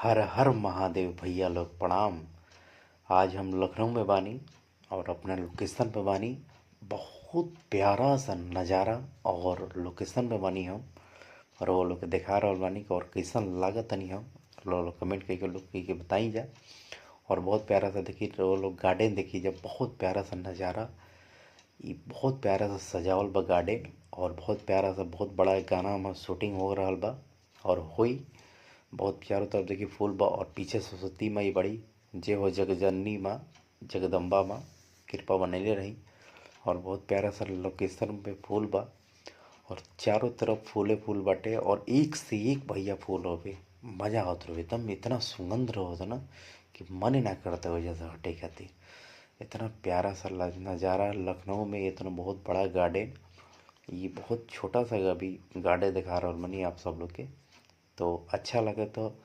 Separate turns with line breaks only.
हर हर महादेव भैया लोग प्रणाम। आज हम लखनऊ में बानी और अपना लोकेशन पे बानी। बहुत प्यारा सा नज़ारा और लोकेशन पे बानी हम और वो लोग के देखा रहल बानी और कैसन लागतनी हम लोग कमेंट करके लोग के बताई जा। और बहुत प्यारा सा देखी वो लोग गार्डन देखी जब बहुत प्यारा सा नज़ारा, इ बहुत प्यारा सा सजावल बा गार्डन और बहुत प्यारा सा बहुत बड़ा गाना में शूटिंग हो रहल बा और होई। बहुत चारों तरफ देखी फूल बा और पीछे सरस्वती माई बड़ी जे हो जगजननी माँ जगदम्बा माँ कृपा बनैले रही। और बहुत प्यारा सा लोकेशन पे फूल बा और चारों तरफ फूले फूल बाटे और एक से एक भैया फूल हवे। मजा आवत रहे एकदम, इतना सुगंध रहत ना कि मन ही ना करता ओइजा से हटे खातिर। इतना प्यारा सा नज़ारा लखनऊ में, इतना बहुत बड़ा गार्डन। ये बहुत छोटा सा अभी गार्डन दिखा रहल बानी आप सब लोग के, तो अच्छा लगे तो